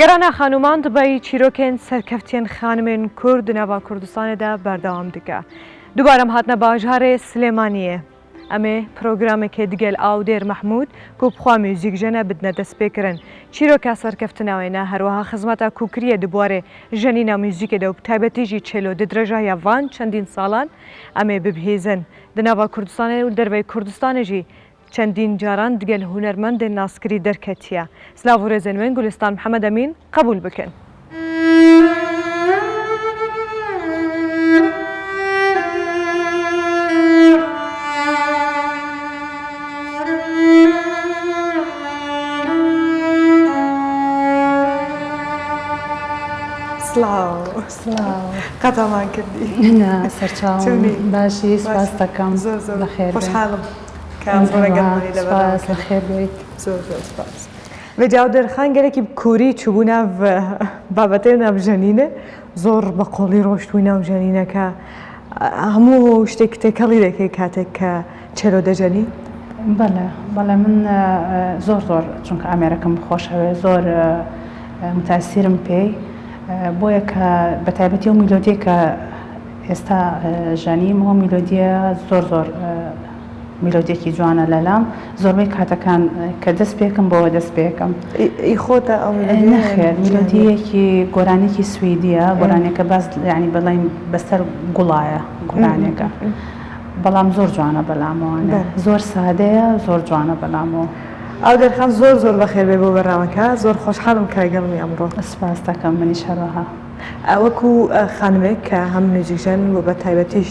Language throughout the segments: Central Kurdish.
Gerana xanûman dibey çîrokên serkeftiyên xanimên Kurd di nava Kurdistanê de berdewam dike. Dubare em hatine bajarê Silêmaniyê. Em ê programekê digel Awdêr Mehmûd ku bi xwe muzîkjen e bidine destpêkirin. Çîroka serkeftina wê ne herwiha xizmeta ku kiriye di warê jenîna muzîkê de û bi taybetî jî çêlo di dirêjahiya van çendîn salan em ê bibihîzin. Di nava Kurdistanê û li derveyî Kurdistanê jî Çendîn caran digel hunermendên naskirî derketiye. Silav û rêzên wên Gulistan Mihemed Emîn qebûl bikin. Silav. Silav. Qetaman کردی. نا سەرچاوم. چۆنی؟ باشی سپاس دەکەم. زۆر زۆر بەخێر بێن. خۆشحاڵم کە ئەمڕۆ لەگەڵمانی لە سپاس بەخێر بێیت. زۆر زۆر سپاس. ڤێ ئاودێرخان گەلێکی کوری چووبوو ناو بابەتێ ناو ژەنینێ زۆر بە قۆڵی ڕۆشتبووی ناو ژەنینەکە هەموو شتێک تێکەڵی دەکەی کاتێک کە چێلۆ دەژەنی؟ بەڵێ بەڵێ من زۆر زۆر چونکە ئامێرەکەم خۆشەوێ زۆر متاسیرم پێی بۆیە کە بە تایبەتی ئەو میلۆدیە کە ئێستا ژەنیم ئەو میلۆدیە زۆر زۆر میلۆدیەکی جوانە لەلام زۆربەی کاتەکان کە دەست پێکم بەوە دەست پێکەم. ئی خۆتە ئەو میلۆدیە؟ نەخێر میلۆدیەکی گۆرانیەکی سویدیە گۆرانیەکە باس یانی بڵێین بەسەر گوڵایە گۆرانیەکە بەڵام زۆر جوانە بەلامەوانێ زۆر سادەیە زۆر جوانە بەلامەوە. ئاودێر خان زۆر زۆر بەخێر بێی بۆ بەرنامەکە زۆر خۆشحاڵم کە لەگەڵمی ئەمڕۆ. سپاست دەکەم منیش هەروەها. وەکو خانمێک کە هەم میوزیکژەن و بە تایبەتیش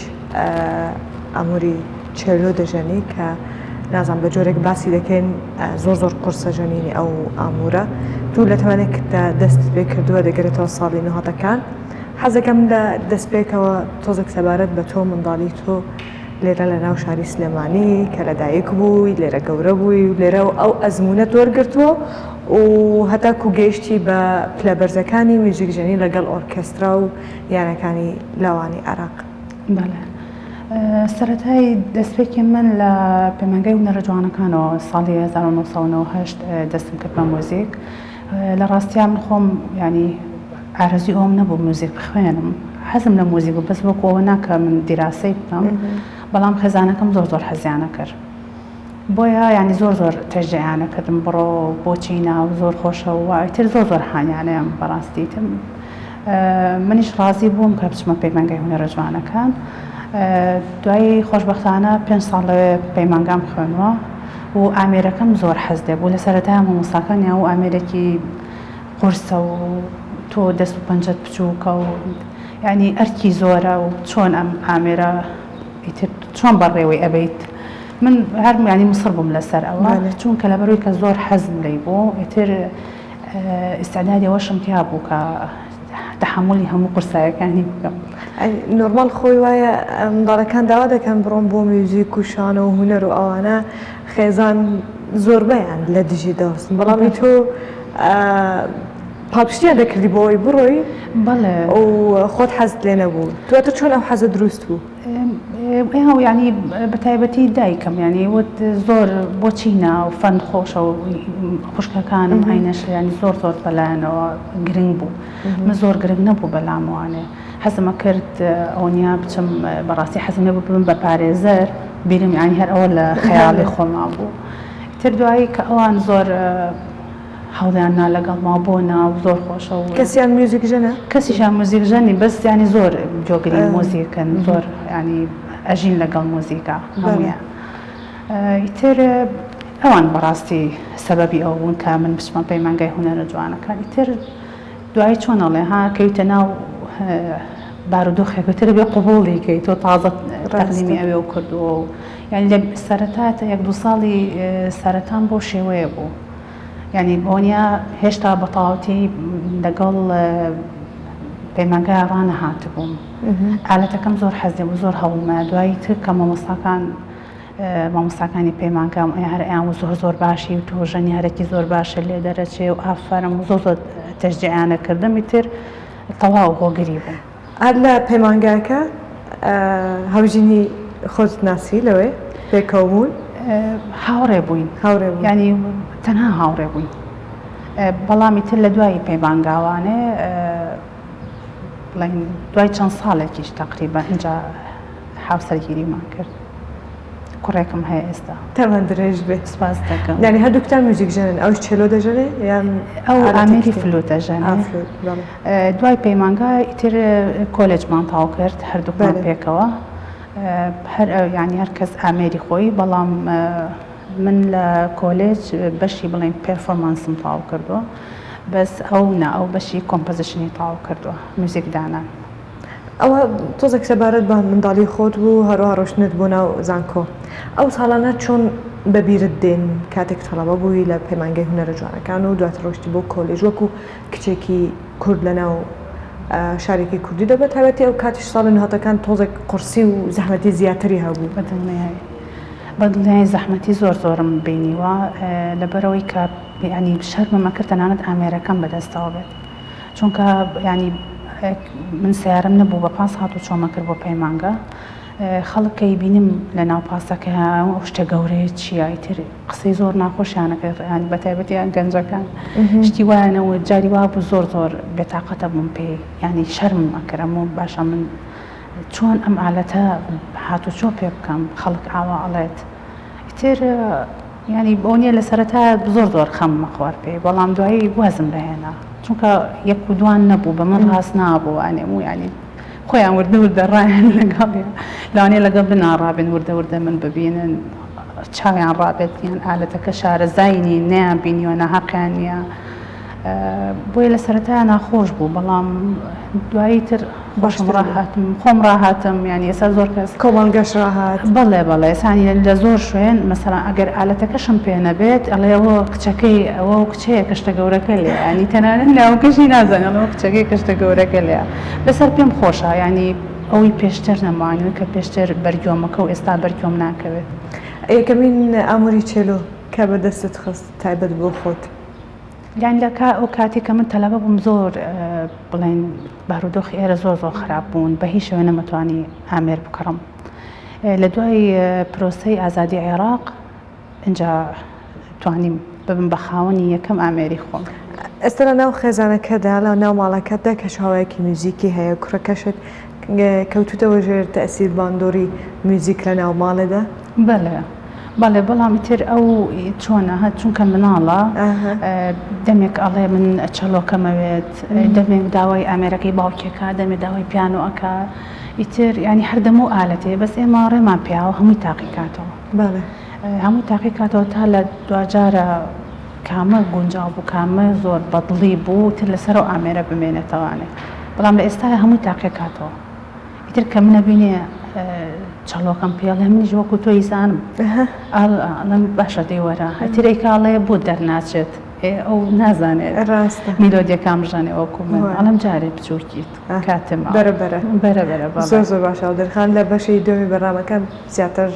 ئاموری چێلۆ دەژەنی کە نازانم بە جۆرێک باسی دەکەین زۆر زۆر قورسە ژەنینی ئەو ئامورە تو لە تەمەنێکدا دەست پێ کردووە دەگەرێتەوە ساڵی نهۆتەکان حەزەکەم لە دەستپێکەوە تۆزێک سەبارەت بە تۆ منداڵی تۆ لێرە لە ناو شاری سلێمانی کە لەدایک بووی، لێرە گەورە بووی و لێرە ئەو ئەزموونەت وەرگرتووە و هەتاکوو گەیشتی بە پلە بەرزەکانی میوزیکژەنی لەگەڵ ئۆرکێسترا و یانەکانی لاوانی عێراق. بەڵێ. سەرەتای دەستپێکی من لە پەیمانگای هونەرە جوانەکانەوە ساڵی 1998 دەستم کرد بە مۆزیک. لە ڕاستیا من خۆم یانی ئارەزووی ئەوەم نەبوو موزیک بخوێنم حەزم لە موزیک بوو بەس وەکو ئەوە نا کە من دیراسەی بکەم بەڵام خێزانەکەم زۆر زۆر حەزیانە کرد بۆیە ینی زۆر زۆر تەشجیعیانە کردم بڕۆ بۆچی نا و زۆر خۆشە و ئیتر زۆر زۆر هانیانەیەم بەڕاستی تم منیش ڕازی بووم کە بچمە پەیمانگای هونەرە جوانەکان دوایی خۆشبەختانە پێ ساڵ لەوێ پەیمانگام خوێنوە و ئامێرەکەم زۆر حەز لێ بوو لە سەرەتای مامۆستاکانیان و ئامێرێکی قورسە و تۆ دەست و پەنجەت بچووکە و یانی ئەرکی زۆرە و چۆن ئەم ئامێرە ئیتر چۆن بەڕێوەی ئەبەیت من هەر یانی مسڕ بووم لەسەر ئەوە چونکە لەبەرەوەی کە زۆر حەزم لێی بوو ئیتر ئیستعدادی ئەوەشم تیا بوو کە تەحەمولی هەموو قورسایەکانی بکەم. نۆرماڵ خۆی وایە منداڵەکان داوا دەکەن بڕۆن بۆ میوزیک و شانۆ و هونەر و ئەوانە خێزان زۆربەیان لە دژی دەوەستن بەڵام ئی تۆ پاڵپشتیان دەکردی بۆ ئەوەی بڕۆی بەڵێ و خۆت حەزت لێ نەبوو دواتر چۆن ئەو حەزە دروست بوو؟ ینی بە تایبەتی دایکم ینی وت زۆر بۆچی نا و فەن خۆشە و خوشکەکانم عینەش ینی زۆر زۆر بەلایەنەوە گرنگ بوو من زۆر گرنگ نەبوو بەلاموانێ حەزمە کرد ئەوەنیا بچم بەڕاستی حەزم لێ بوو ببم بە پارێزەر بیرم یانی هەر ئەوە لە خەیاڵی خۆما بوو تر دوایی کە ئەوان زۆر هەوڵیان نا لەگەڵما بۆ نا و زۆر خۆشە و کەسیان میوزیک ژەنە؟ کەسیشان موزیک ژەنی بەس ینی زۆر جۆگری مۆزیکن زۆر ینی ئەژین لەگەڵ مۆزیکا هەموویان ئیتر ئەوان بەڕاستی سەبەبی ئەو بوون کە من بچمە پەیمانگای هونەرە جوانەکان ئیتر دوایی چۆن ئەڵێ ها کەویتە ناو بارودۆخێک تر بێ قبوڵی کەی تۆ تازە تەقدیمی ئەوێ و کردووە و یعنی لە سەرەتا تا یەک دوو ساڵی سەرەتام بەو شێوەیە بوو یعنی بۆنیا هێشتا بە تەواوەتی لەگەڵ پەیمانگا ڕانەهاتبووم ئالەتەکەم زۆر حەز لێ بوو زۆر هەوڵمە دوایی تر کە مامۆستاکان مامۆستاکانی پەیمانگام هەر ئەیان وت زۆر زۆر باشی و تۆ ژەنیارێکی زۆر باشە لێ دەرەچێ و ئافەرم و زۆر زۆر تەشجیعیانە کردم ئیتر تەواو هۆگری بووم. هەر لە پەیمانگاکە هاوژینی خۆتت ناسی لەوێ پێکەوە بوون؟ هاوڕێ بووین. هاوڕێ بوون. یانی تەنها هاوڕێ بووین. بەڵام ئیتر لە دوای پەیمانگاوانێ بڵێن دوای چەند ساڵێکیش تەقریبا ئینجا هاوسەرگیریمان کرد. کوڕێکم هەیە ئێستا. تەمەن درێژ بێ. سپاس دەکەم. یانی هەردووکتان میوزیک ژەنن ئەوش چێلۆ دەژەنێ یان ئەو ئامێری فلوت دەژەنێ؟ ئا فلوت بەڵێ. دوای پەیمانگا ئیتر کۆلێجمان تەواو کرد هەردووکمان پێکەوە هەر یانی هەر کەس ئامێری خۆی بەڵام من لە کۆلێج بەشی بڵێن performance م تەواو کردووە بەس ئەو نا ئەو بەشی composition ی تەواو کردووە میوزیک دانان. ئەوە تۆزێک سەبارەت بە منداڵی خۆت بوو هەروەها ڕۆشتنت بۆ ناو زانکۆ ئەو ساڵانە چۆن بەبیرت دێن کاتێک تەڵەبە بووی لە پەیمانگەی هونەرە جوانەکان و دواتر ڕۆشتی بۆ کۆلێژ وەکو کچێکی کورد لە ناو شارێکی کوردیدا بە تایبەتی ئەو کاتیش ساڵی نهاتەکان تۆزێک قورسی و زەحمەتی زیاتری هەبوو. بە دڵنیایی بە دڵنیایی زەحمەتی زۆر زۆرم بینیوە لەبەرئەوەی کە یانی شەرمم ئەکرد تەنانەت ئامێرەکەم بەدەستەوە بێت چونکە یانی من سەیارەم نەبوو بە پاس هاتوچۆم ئەکرد بۆ پەیمانگە خەڵک کە ئەیبینم لە ناو پاسەکە ئەو شتە گەورەیە چییە ئیتر قسەی زۆر ناخۆشیان ئەکرد یانی بە تایبەتی گەنجەکان شتی وایان ئەوت جاری وا بوو زۆر زۆر بێتاقەتە بووم پێی یانی شەرمم ئەکرد ئەموو باشە من چۆن ئەم ئالەتە هاتوچۆ پێ بکەم خەڵک ئاوا ئەڵێت ئیتر یانی بۆ نییە لە سەرەتا زۆر زۆر خەمم ئەخوارد پێی بەڵام دوایی وازم لێ هێنا چونکە یەک و دوان نەبوو بە من ڕاست نابوو ئەنێ و یانی خۆیان وردە وردە ڕایان لەگەڵ لەوانەیە لەگەڵ بنا ڕابێن وردە وردە من ببینن چاویان ڕابێت یان ئالەتەکە شارەزای نین نەیان بینیوە ناهەقیان نییە بۆیە لە سەرەتا ناخۆش بوو بەڵام دوایی تر خۆشم ڕاهاتم خۆم ڕاهاتم یانی ئێستا زۆر کەس کۆمەڵگەش ڕاهات بەڵێ بەڵێ ئێسانی لە زۆر شوێن مەسەلەن ئەگەر ئالەتەکەشم پێ نەبێت ئەڵێ ئەوە کچەکەی ئەوە و کچەیە کە شتە گەورەکە لێیە یانی تەنانەت ناوەکەشی نازانێ ئەڵێ ئەوە کچەکەی کە شتە گەورەکە لێیە لەسەر پێم خۆشە یانی ئەوەی پێشتر نەماوە کە پێشتر بەرگۆمەکە و ئێستا بەرگۆم ناکەوێت. یەکەمین ئاموری چێلۆ کە بە دەستت خست تایبەت بۆ خۆت؟ یانی لە ئەو کاتەی کە من تەلەبە بووم زۆر بڵێن بارودۆخی ئێرە زۆر زۆر خراپ بوون بە هیچ شێوە نەمەتوانی ئامێر بکڕم لە دوای پرۆسەی ئازادی عێراق ئینجا توانیم ببم بە خاوەنی یەکەم ئامێری خۆم. ئێستا لە ناو خێزانەکەدا لە ناو ماڵەکەتدا کەشوهەوایەکی میوزیکی هەیە کوڕەکەشت کەوتووتەوە ژێر تەئسیر باندۆری میوزیک لە ناو ماڵێدا؟ بەڵێ بەڵێ بەڵام ئیتر ئەو چۆنە هە چونکە مناڵە دەمێک ئەڵێ من چەڵۆکەم ئەوێت دەمێک داوای ئامێرەکەی باوکێکە دەمێ داوای پیانۆ ئەکا ئیتر ینی هەردەم و ئالەتێ بەس ئێمە ڕێمان پیاوە هەمووی تاقی کاتەوە بەڵێ هەمووی تاقی کاتەوە تا لە دواجارە کامە گونجاو بوو کامە زۆر بەدڵی بوو تر لەسەر ئەو ئامێرە بمێنێتەوانێ بەڵام لە ئێستا هەمووی تاقی کاتەوە ئیتر کە منە بینێ چەڵۆکەم پێ ئەڵێ منیش وەکو تۆی زانم ئەڵێم باشە دەی وەرە ئیتر ئەیکا ئەڵێ بۆ دەرناچێت ئێ ئەو نازانێت ڕاستە میلۆدیەکان بژەنێ وەکو من ئەڵێم جارێ بچووکیت کاتم بەرە بەرە بەرە بەرە بەڵێ زۆر زۆر باشە دەرخان لە بەشی دووەمی بەرنامەکە زیاتر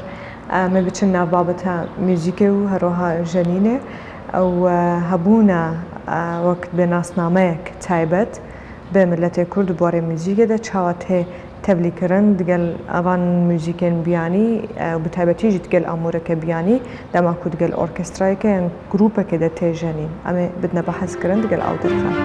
ئەمە بچن ناو بابەتە میوزیکێ و هەروەها ژەنینێ ئەو هەبوونە وەک بێ ناسنامەیەک تایبەت بە ملەتێ کورد و بوارێ میوزیکێ دە چاوە تێ تەڤلی کرن دگەل ئەڤان میوزیکێن بیانی و بە تایبەتی ژی دگەل ئاموورەکە بیانی دەما کو دگەل ئۆرکسترایەکە یان گرووپەکێ دە تێ ژەنین ئەمێ بدنە بەحس کرن دگەل ئاو دەرخان.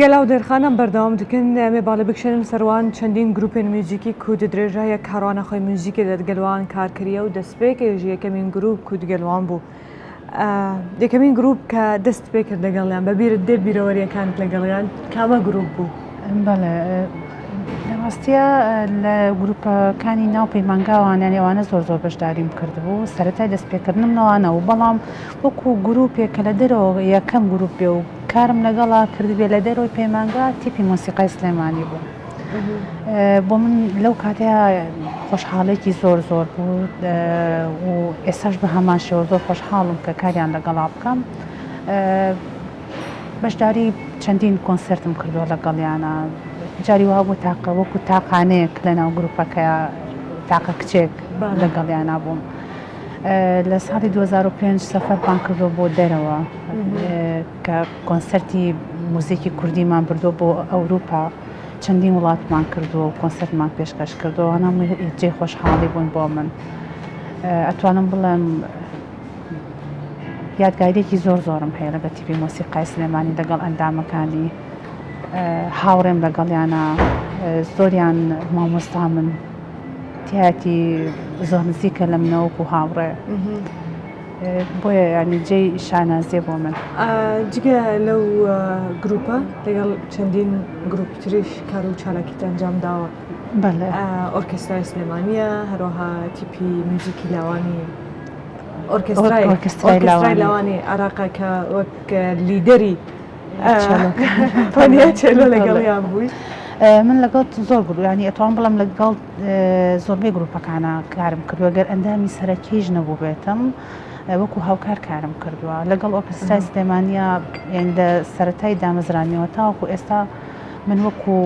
گەلاو دێرخانم بەردەوام دکن ئەمێ باڵێ بکشێنن سەروان چەندین گروپێن میوزیکی کو د درێژایە کاروانە خوەی میوزیکێ دە دگەلوان کار کریە و دەسپێکێ ژ یەکەمین گروپ کو دگەلوان بوو یەکەمین گروپ کە دەست پێ کرد لەگەڵیان بە بیرت دێ بیرەوەریەکانت لەگەڵیان کامە گروپ بوو؟ بەڵێ لە ڕاستیا لە گروپەکانی ناو پەیمانگاوان یانی ئەوانە زۆر زۆر بەشداریم کردبوو سەرەتای دەستپێکردنم لەوانە و بەڵام وەکو گروپێک کە لە دەرەوە یەکەم گروپ بێ و کارم لەگەڵا کردبێ لە دەرەوەی پەیمانگا تیپی مۆسیقای سلێمانی بوو بۆ من لەو کاتەیە خۆشحاڵێکی زۆر زۆر بوو و ئێستاش بە هەمان شێوە زۆر خۆشحاڵم کە کاریان لەگەڵا بکەم بەشداری چەندین کۆنسێرتم کردووە لەگەڵیانە جاری وا بوو تاقە وەکو تاقانەیەک لەناو گروپەکەیا تاقە کچێک لەگەڵیانە بووم لە ساڵی 2005 سەفەرمان کردووە بۆ دەرەوە کە کۆنسەرتی موزیکی کوردیمان بردووە بۆ ئەوروپا. چەندین وڵاتمان کردووە و کۆنسێرتمان پێشکەش کردووە، ئەوانە هەمووی جێی خۆشحاڵی بوون بۆ من. ئەتوانم بڵێم یادگارییەکی زۆر زۆرم هەیە لەگەڵ تیپی مۆسیقای سلێمانی لەگەڵ ئەندامەکانی هاوڕێم لەگەڵیانە زۆریان مامۆستا من تایەتی زۆر نزیکە لە منەوە وەکو هاوڕێ. بۆیە یانی جێی شانازیە بۆ من. جگە لەو گروپە لەگەڵ چەندین گروپی تریش کار و چالاکیت ئەنجام داوە. بەڵێ. ئۆرکێسترای سلێمانیە، هەروەها تیپی میوزیکی لاوانی ئۆرکێسترای لاوانی عێراقە کە وەک لیدەری تۆنیا چێلۆ لەگەڵیان بووی. من لەگەڵ زۆر گروپ یانی ئەتوانم بڵێم لەگەڵ زۆربەی گروپەکانە کارم کردووە گەر ئەندامی سەرەکیش نەبووبێتم وەکو هاوکار کارم کردووە لەگەڵ ئۆرکسترای سلێمانیا یان لە سەرەتای دامەزرانیەوە تاوەکو ئێستا من وەکو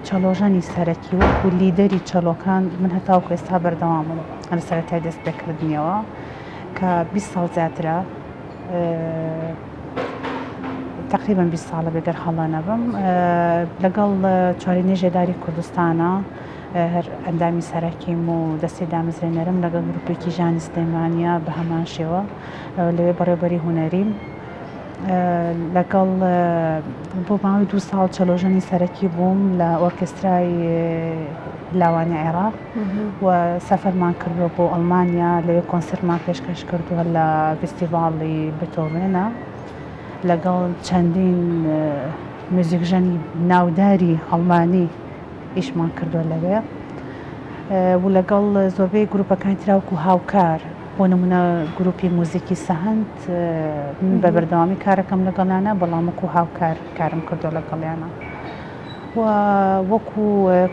چەلۆژەنی سەرەکی وەکو لیدەری چەلۆکان من هەتاوەکو ئێستا بەردەوامم لە سەرەتای دەست پێکردنیەوە کە 20 ساڵ زیاترە تەقریبەن 20 ساڵە بێ گەر هەڵە نەبم لەگەڵ چوارینەی ژێداری کوردستانە هەر ئەندامی سەرەکیم و دەستەی دامەزرێنەرم لەگەڵ گروپێکی ژانی سلێمانە بە هەمان شێوە لەوێ بەڕێوبەری هونەریم لەگەڵ بۆ ماوەی دوو ساڵ چەلۆژەنی سەرەکی بووم لە ئۆرکسترای لاوانی عێراق و سەفەرمان کردووە بۆ ئەڵمانیا، لەوێ کۆنسێرتمان پێشکەش کردووە لە ڤیستیڤاڵی بتۆڤێنە لەگەڵ چەندین میوزیکژەنی ناوداری ئەڵمانی ئیشمان کردووە لەوێ و لەگەڵ زۆربەی گروپەکانی ترا وەکو هاوکار بۆ نمونە گروپی موزیکی سەهەند من بە بەردەوامی کارەکەم لەگەڵیانە بەڵام وەکو هاوکار کارم کردووە لەگەڵیانە. و وەکو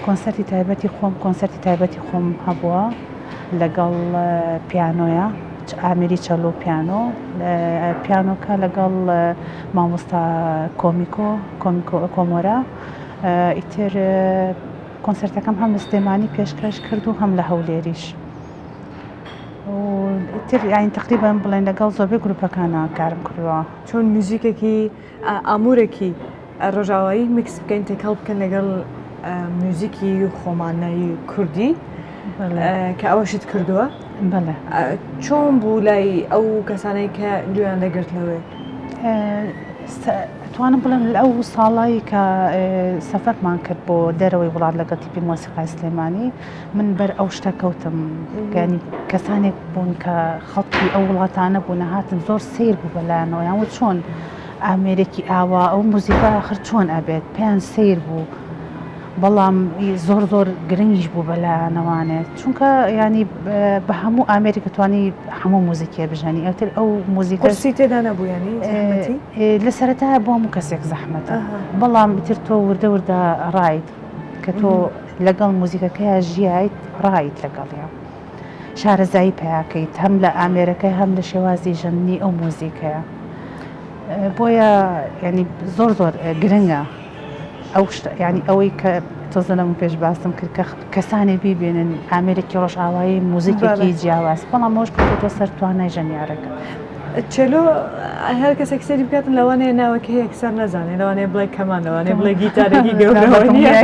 کۆنسەرتی تایبەتی خۆم کۆنسەرتی تایبەتی خۆم هەبووە لەگەڵ پیانۆیە ئامێری چەلۆ پیانۆ پیانۆکە لەگەڵ مامۆستا کۆمیکۆ کۆمیکۆ کۆمۆرا ئیتر کۆنسرتەکەم هەم لە سلێمانی پێشکەش کرد و هەم لە هەولێریش ئیتر یانی تقریبا بڵێن لەگەڵ زۆربەی گروپەکانە کارم کردووە. چۆن میوزیکێکی ئاموورێکی ڕۆژاوایی میکس بکەین تێکەڵ بکەن لەگەڵ میوزیکی خۆمانەی کوردی کە ئەوەشت کردووە چۆن بوو لای ئەو کەسانەی کە گوێیان دەگرت لەوێ؟ توانم بڵێم ئەو ساڵایی کە سەفەرمان کرد بۆ دەرەوەی وڵات لەگەڵ تیپی مۆسیقای سلێمانی من بەر ئەو شتە کەوتم یانی کەسانێک بوون کە خەڵکی ئەو وڵاتانە بوون هاتن زۆر سیر بوو بەلایانەوە یان وت چۆن ئامێرێکی ئاوا ئەو موزیکە ئاخر چۆن ئەبێت پێیان سیر بوو بەڵام زۆر زۆر گرنگیش بوو بەلایانەوانێ چونکە ینی بە هەموو ئامێرێک توانی هەموو موزیکێ بژەنی ئەوتر ئەو موزیکە قورسی تێدا نەبوو ینی زەحمەتی لە سەرەتا بۆ هەموو کەسێک زەحمەتە بەڵام ئیتر تۆ وردە وردە ڕایت کە تۆ لەگەڵ موزیکەکەیا ژیایت ڕایت لەگەڵیا شارەزایی پیاکەیت هەم لە ئامێرەکە هەم لە شێوازی ژەندنی ئەو مۆزیکەیە بۆیە ینی زۆر زۆر گرنگە ئەو ینی ئەوەی کە تۆزە لەم پێش باسم کرد کە کەسانێ بیبێنن ئامێرێکی ڕۆژئاوایی موزیکێکی جیاواز بەڵام ئەوش کەوتۆتە سەر توانای ژەنیارەکە. چێلۆ هەر کەسێک سەیری بکاتن لەوانەیە ناوەکەی یەکسەر نەزانێ لەوانەیە بڵێ کەمان لەوانەیە بڵێ گیتارێکی گەورەوە نییە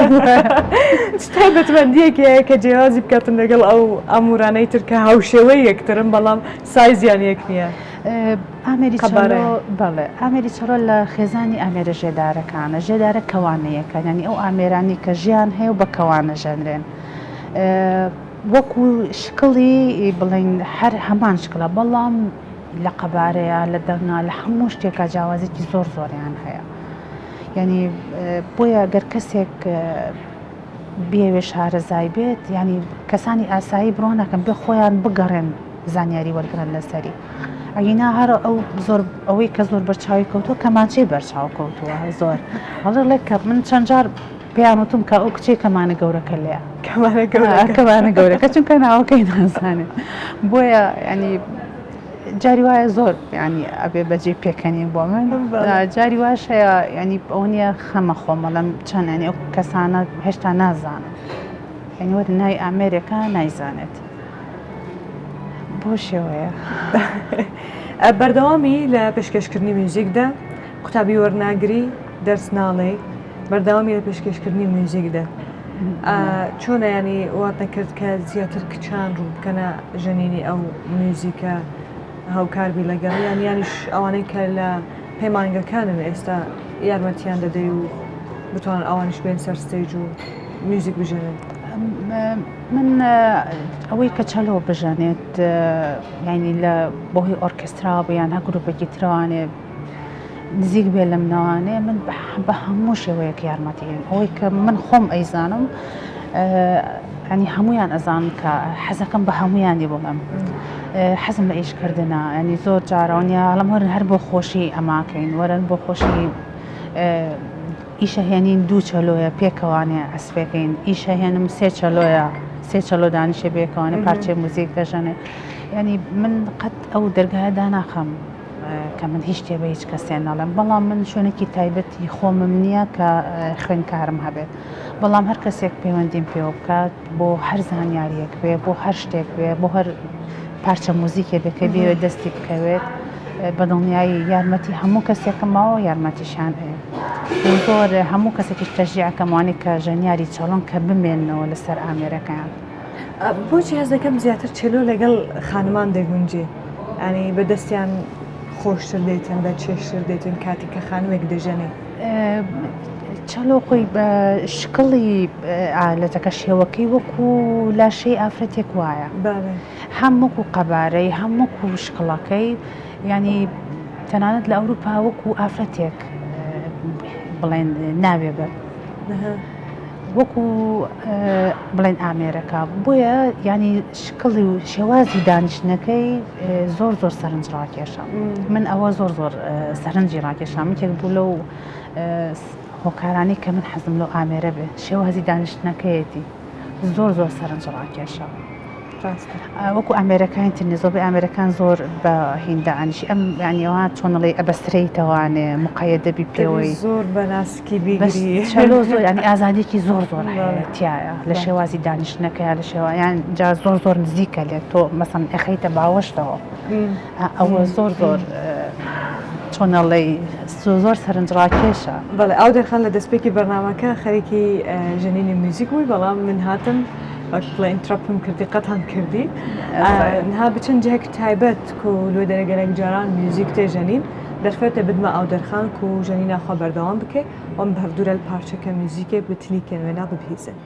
چ تایبەتمەندییەکی هەیە کە جیاوازی بکاتن لەگەڵ ئەو ئاموورانەی تر کە هاوشێوەی یەکترن بەڵام سایزیان یەک نییە؟ ئامێری چەلۆ بەڵێ ئامێری چەلۆ لە خێزانی ئامێرە ژێدارەکانە ژێدارە کەوانەیەکان یانی ئەو ئامێرانەی کە ژیان هەیە و بە کەوانە ژەنرێن وەکو شکڵی بڵێین هەر هەمان شکڵە بەڵام لە قەبارەیە لە دەنگا لە هەموو شتێکا جیاوازێکی زۆر زۆریان هەیە یعنی بۆیە گەر کەسێک بیەوێ شارەزای بێت یعنی کەسانی ئاسایی بڕوا ناکەم بێ خۆیان بگەڕێن زانیاری وەرگن لەسەری ئەگینا هەر ئەو زۆر ئەوەی کە زۆر بەرچاوی کەوتووە کەمانچەی بەرچاو کەوتووە زۆر هەڵێ کە من چەند جار پێیان وتم کە ئەو کچەی کەمانە گەورەکە لێیە. کەمانە گەورەکە. کەمانە گەورەکە چونکە ناوەکەی نازانێ. بۆیە ینی جاری وایە زۆر ینی ئەبێ بەجێ پێکەنین بۆ من جاری واش هەیە ینی ئەو نییە خەمە خۆمەڵم چەند ینی ئەو کەسانە هێشتا نازانن ینی وەر ناوی ئامێرێکە نایزانێت بۆ شێوەیە. بەردەوامی لە پێشکەشکردنی میوزیکدا قوتابی وەرناگری دەرس ناڵێی. بەردەوامی لە پێشکێشکردنی میوزیکدا چۆنە ینی وات نەکرد کە زیاتر کچان ڕوو بکەنە ژەنینی ئەو میوزیکە هاوکار بی لەگەڵ یان یانیش ئەوانەی کە لە پەیمانگەکانن ئێستا یارمەتیان دەدەی و بتوانن ئەوانیش بێن سەر stage و میوزیک بژەنن؟ من ئەوەی کە چەلۆ بژەنێت یعنی لە بۆهی ئۆرکسترا بوو یان هەر گروپێکی ترەوانێ نزیک بێ لەم ناوانێ من بە هەموو شێوەیەک یارمەتی ئەوەی کە من خۆم ئەیزانم ینی هەمویان ئەزان کە حەزەکەم بە هەمویانی بڵێم حەزم لە ئیشکردنە ینی زۆر جارەوەنیا ئەڵم وەرن هەر بۆ خۆشی ئەماکەین وەرن بۆ خۆشی ئیشە هێنین دوو چەلۆیە پێکەوانێ ئەسپێکەین ئیشە هێنم سێ چەلۆیە سێ چەلۆ دانیشێ بێکەوانێ پارچەی موزیک دەژەنێ ینی من قەت ئەو دەرگایە داناخەم کە من هیچ شتێ بە هیچ کەسێ ناڵێم بەڵام من شوێنێکی تایبەتی خۆمم نییە کە خوێنکارم هەبێت بەڵام هەر کەسێک پەیوەندیم پێوە بکات بۆ هەر زانیاریەک بێ بۆ هەر شتێک بێ بۆ هەر پارچە موزیکێ بێ کە بێوێت دەستی بکەوێت بە دڵنیایی یارمەتی هەموو کەسێکم ماوە یارمەتیشان ئەیەم زۆر هەموو کەسێکیش تەشجیعەکەم وانەی کە ژەنیاری چەڵۆن کە بمێننەوە لەسەر ئامێرەکەیان. بۆچی هەست دەکەم زیاتر چێلۆ لەگەڵ خانمان دەگونجێ یانی بە دەستیان خۆشتر دێتن بە چێشتر دێتن کاتێک کە خانمێک دەژەنێ؟ چەلۆ خۆی بە شکڵی ئالەتەکە شێوەکەی وەکو لاشەی ئافرەتێک وایە هەم وەکو قەبارەی هەم وەکو شکڵەکەی ینی تەنانەت لە ئەوروپا وەکو ئافرەتێک بڵێن ناوێ بن. وەکو بڵێن ئامێرەکە بۆیە ینی شکڵی و شێوازی دانیشتنەکەی زۆر زۆر سەرنج ڕاکێشە من ئەوە زۆر زۆر سەرنجی ڕاکێشام یەکێک بوو لەو هۆکارانی کە من حەزم لەو ئامێرە بێ شێوازی دانیشتنەکەیەتی زۆر زۆر سەرنج ڕاکێشە. وەکو ئامێرەکانی تر نیە زۆربەی ئامێرەکان زۆر بە هیندا ئەنیشی ئەم یانی ئەوها چۆن ئەڵێی ئەبەسترێیتەوانێ مقەیەدە بی پێوەی زۆر بە ناسکی بیگری چەلۆ زۆر ینی ئازادیەکی زۆر زۆر هەیە تایە لە شێوازی دانیشتنەکەیا لە شێوە یان جا زۆر زۆر نزیکە لێ تۆ مەسەن ئەخەیتە باوەشتەوە ئەوە زۆر زۆر چۆن ئەڵێی زۆر سەرنجڕاکێشە. بەڵێ ئاودێر خان لە دەستپێکی بەرنامەکە خەریکی ژەنینی میوزیک بووی بەڵام من هاتم وەک بڵێ interrupt م کردی قەتان کردی نها بچن جهک تایبەت کو لۆ دەرێ گەلەک جاران میوزیک تێ ژەنین دەرفەتێ بدمە ئاودەرخان کو ژەنینا خوا بەردەوام بکێ وەم بهەڤدورەل پارچەکە میوزیکێ بتلیکێن وێنا ببهیزن.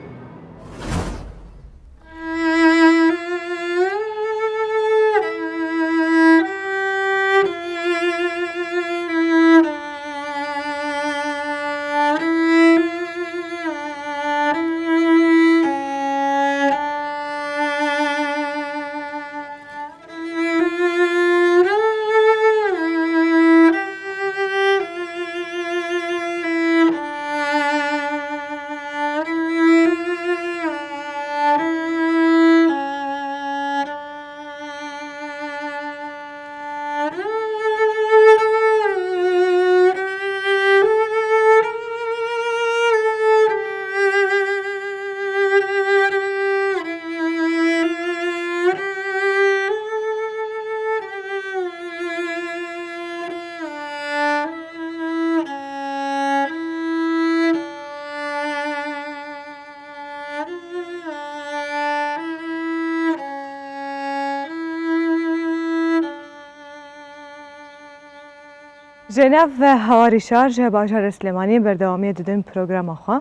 ژێناڤ هەواری شار ژە باژارێ سلێمانیێ بەردەوامیێ ددن پرۆگراما خوە.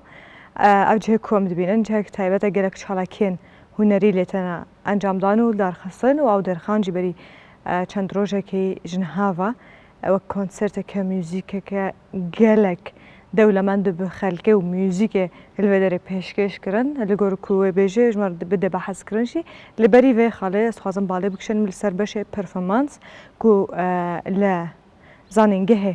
ئەv جهێ کو ئەم دبینن جهێک تایبەتە گەلەک چالاکیێن هونەری لێ تێنە ئەنجامدان و لدارخستن و ئەو دەرخان جی بەری چەند ڕۆژێکی ژنهاڤە وەک کۆنسێرتێکە میوزیکێکە گەلەک دەولەمەند bi xelkê û muzîkê li vê derê pêşkêş kirin. Li gor ku wê bêje ji me re bide behs kirin jî li berî vê xalê ez dixwazim balê bikişînim li ser beşê performans ku li zanîngehê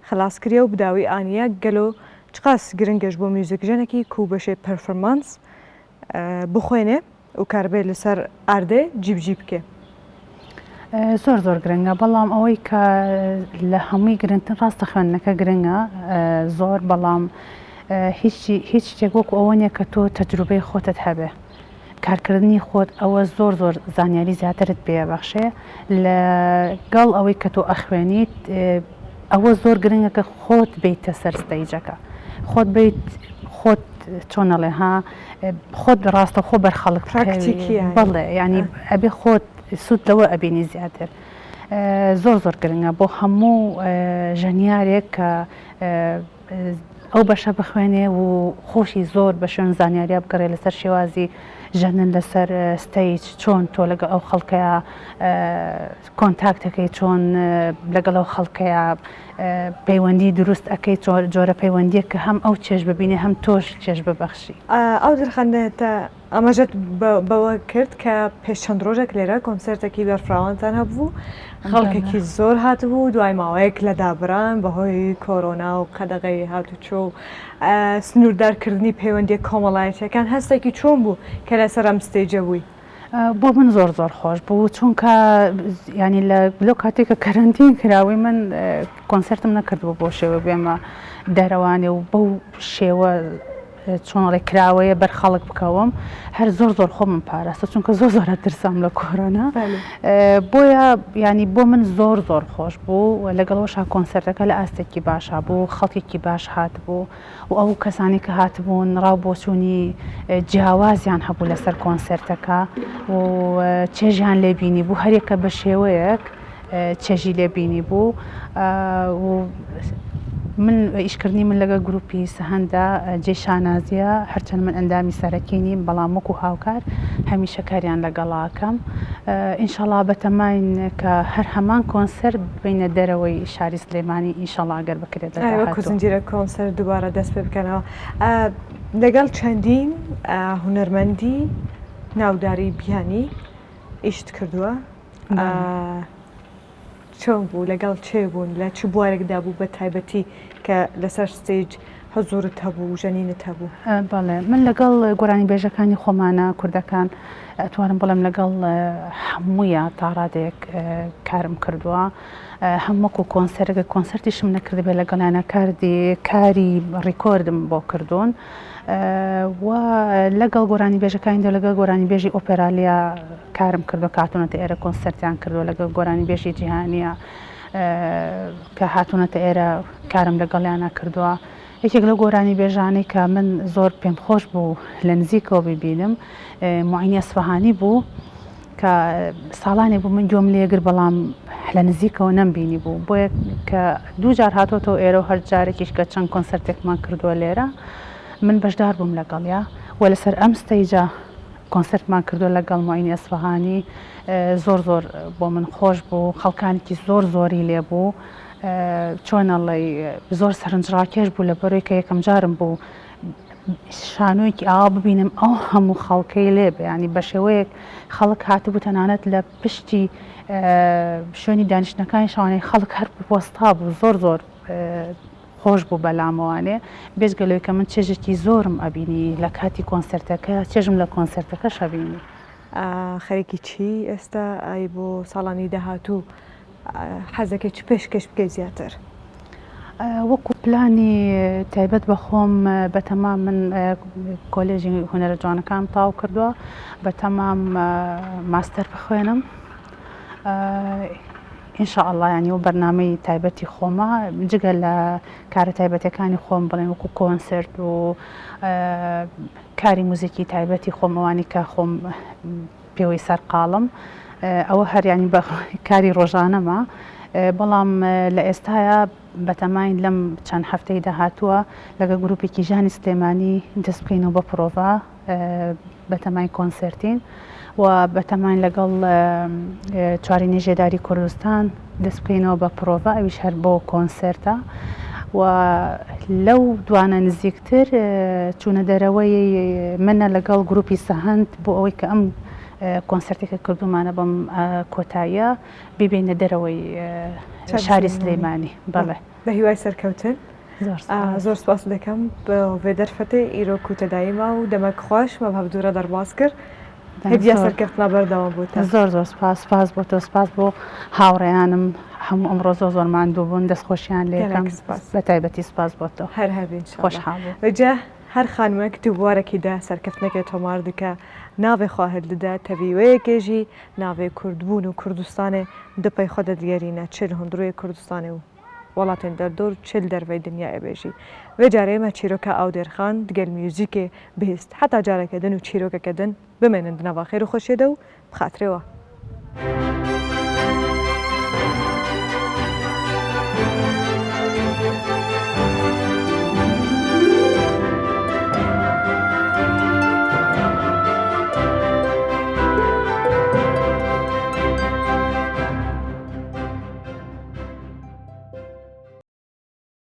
xilas kiriye û bi dawî aniye gelo çiqas giring e ji bo muzîkjenekî ku beşê performans bixwêne û karibe li ser erdê cîbicî bike. زۆر زۆر گرنگە بەڵام ئەوەی کە لە هەمووی گرنگتر ڕاستە خوێندنەکە گرنگە زۆر بەڵام هیچ هیچ شتێک وەکو ئەوە نییە کە تۆ تەجروبەی خۆتت هەبێ کارکردنی خۆت ئەوە زۆر زۆر زانیاری زیاترت پێ بەخشێ لەگەڵ ئەوەی کە تۆ ئەخوێنیت ئەوە زۆر گرنگە کە خۆت بیتە سەر stage ەکە. خۆت بیت خۆت چۆن ئەڵێ ها خۆت ڕاستەوخۆ بەر خەڵک پراکتیکیە بەڵێ یانی ئەبێ خۆت سوود لەوە ئەبینی زیاتر زۆر زۆر گرنگە بۆ هەموو ژەنیارێک کە ئەو بەشە بخوێنێ و خۆشی زۆر بە شوێن زانیاریا بگەڕێ لەسەر شێوازی ژەنن لەسەر stage چۆن تۆ لەگەڵ ئەو خەڵکەیە contact ەکەی چۆن لەگەڵ ئەو خەڵکەیە پەیوەندی دروست ئەەکەی جۆرە پەیوەندیەک کە هەم ئەو چێژ ببینێ هەم تۆش چێژ ببەخشی. ئەو درخەندە ئاماژەت بەوە کرد کە پێش چەند ڕۆژێک لێرە کۆنسێرتێکی بەرفراوانتان هەبوو، خەڵکێکی زۆر هاتبوو، دوای ماوەیەک لە دابران بەهۆی کۆرۆنا و قەدەغەی هاتوچۆ و سنووردارکردنی پەیوەندییە کۆمەڵایەتییەکان، هەستێکی چۆن بوو کە لەسەر ئەم stage ە بووی؟ بۆ من زۆر زۆر خۆش بوو چونکە یانی لە لەو کاتێک کە کەرەنتین کراوی من کۆنسێرتم نەکردبوو بۆ شێوە بێمە دەرەوانێ و بەو شێوە چۆن ئەڵێ کراوەیە بەر خەڵک بکەوم هەر زۆر زۆر خۆمم پاراستە چونکە زۆر زۆر ترسام لە کۆرۆنا بۆیە ینی بۆ من زۆر زۆر خۆش بوو و لەگەڵەوەشا کۆنسرتەکە لە ئاستێکی باشا بوو خەڵکێکی باش هاتبوو و ئەو کەسانی کە هاتبوون ڕاو بۆچوونی جیاوازیان هەبوو لەسەر کۆنسرتەکە و چێژیان لێبینی بوو هەرێکە بە شێوەیەک چێژی لێ بینی بوو و من ئیشکردنی من لەگەڵ گروپی سەهەندە جێی شانازیە هەرچەند من ئەندامی سەرەکی نیم بەڵام وەکو هاوکار هەمیشە کاریان لەگەڵاکەم ئینشەڵا بەتەماین کە هەر هەمان کۆنسێرت ببەینە دەرەوەی شاری سلێمانی ئینشەڵا گەر بکرێت لە وەکو داهاتوو. زنجیرە کۆنسێرت دووبارە دەست پێ بکەنەوە لەگەڵ چەندین هونەرمەندی ناوداری بیانی ئیشت کردووە چۆن بوو لەگەڵ چێ بوون لە چ بوارێکدا بوو بە تایبەتی کە لەسەر stage حزورت هەبوو و ژەنینت هەبوو؟ بەڵێ من لەگەڵ گۆرانی بێژەکانی خۆمانە کوردەکان ئەتوانم بڵێم لەگەڵ هەموویە تاڕادێک کارم کردووە هەم وەکو کۆنسەرەکە کۆنسەرتیشم نەکردبێ لەگەڵیانە کاردی کاری record م بۆ کردوون و لەگەڵ گۆرانی بێژەکانی دە لەگەڵ گۆرانی بێژی ئۆپێرالیا کارم کردوە کە هاتونەتە ئێرە کۆنسێرتیان کردوە لەگەڵ گۆرانیبێژی جیهانیە کە هاتونەتە ئێرە کارم لەگەڵیانە کردوە یەکێک لەو گۆرانیبێژانەی کە من زۆر پێم خۆش بوو لە نزیکەوە ببینم معینی ئەسفەهانی بوو کە ساڵانێک بوو من گوێم لێگر بەڵام لە نزیکەوە نەمبینی بوو بۆیە کە دوو جار هاتۆتەوە ئێرە و هەر جارێکیش کە چەند کۆنسەرتێکمان کردووە لێرە من بەشدار بووم لەگەڵیا و لەسەر ئەم stage ە کۆنسێرتمان کردووە لەگەڵ موعینی ئەسفەهانی زۆر زۆر بۆ من خۆش بوو خەڵکانێکی زۆر زۆری لێ بوو چۆن ئەڵێی زۆر سەرنجڕاکێش بوو لە بەرەوەی کە یەکەم جارم بوو شانۆیەکی ئاوا ببینم ئەو هەموو خەڵکەی لێ بێ ینی بە شێوەیەک خەڵک هاتبوو تەنانەت لە پشتی شوێنی دانیشتنەکانی شوانەی خەڵک هەر وەستا بوو زۆر زۆر خۆش بوو بەلامەوانێ بێجگە لەوەی کە من چێژێکی زۆرم ئەبینی لە کاتی کۆنسێرتەکە چێژم لە کۆنسێرتەکەش ئەبینی. خەریکی چی ئێستا ئای بۆ ساڵانی داهاتوو حەزەکەی چ پێشکەش بکەی زیاتر؟ وەکو پلانی تایبەت بە خۆم بەتەمام من کۆلێژی هونەرە جوانەکانم تەواو کردووە بەتەمام ماستەر بخوێنم ان شاء اللە یانی و بەرنامەی تایبەتی خۆمە جگە لە کارە تایبەتەکانی خۆم بڵێن وەکو کۆنسرت و کاری موزیکی تایبەتی خۆم ئەوانی کە خۆم پێوەی سەرقاڵم ئەوە هەریانی بە کاری ڕۆژانەمە بەڵام لە ئێستاە بەتەماین لەم چەند هەفتەی داهاتووە لەگە گروپێکی ژانی سلێمانی دەست بکەینەوە بە پرۆڤە بەتەمای کۆنسێرتین و بەتەماین لەگەڵ چوارینەی ژێداری کوردستان دەست بکەینەوە بە پرۆڤە ئەویش هەر بۆ کۆنسێرتە و لەو دوانە نزیکتر چوونە دەرەوەی منە لەگەڵ گروپی سەهەند بۆ ئەوەی کە ئەم کۆنسێرتێکە کردومانە بەم کۆتاییە بیبینە دەرەوەی شاری سلێمانی بەڵێ. بە هیوای سەرکەوتن. زۆر سپاس دەکەم بۆ ڤێ دەرفەتێ ئیرۆ کوتە دایما و دەمەک خوەش مە هەڤدوو رە دەرباز کرد هێڤیا سەرکەفتنا بەردەوام بووتە. زۆر زۆر سپاس سپاس بۆ تۆ سپاس بۆ هاوڕێیانم هەموو ئەمڕۆ زۆر زۆر ماندوو بوون دەستخۆشیان لێکەم بە تایبەتی سپاس بۆ تۆ هەر هەبین خۆشحاڵ بووم. جا هەر خانمەک تو بوارەکی دە سەرکەفتنەکێ تۆمار دکە ناڤێ خوە هەل ددە تەڤی وێ یەکێ ژی ناڤێ کوردبوون و کوردستانێ دپەی خوە دە دگەرینە چ لە هوندروێ کوردستانێ و. وڵاتێن دەردۆر چ li دەرڤەی دنیایێ بێژی. ڤێ جارێ مە چیرۆکا ئاودێرخان دگەل میوزیکێ بهیست. حەتا جارەکە دن و چیرۆکەکە دن بمێنن دناڤا خێر و خوەشیێ دە و بخاترێ وە.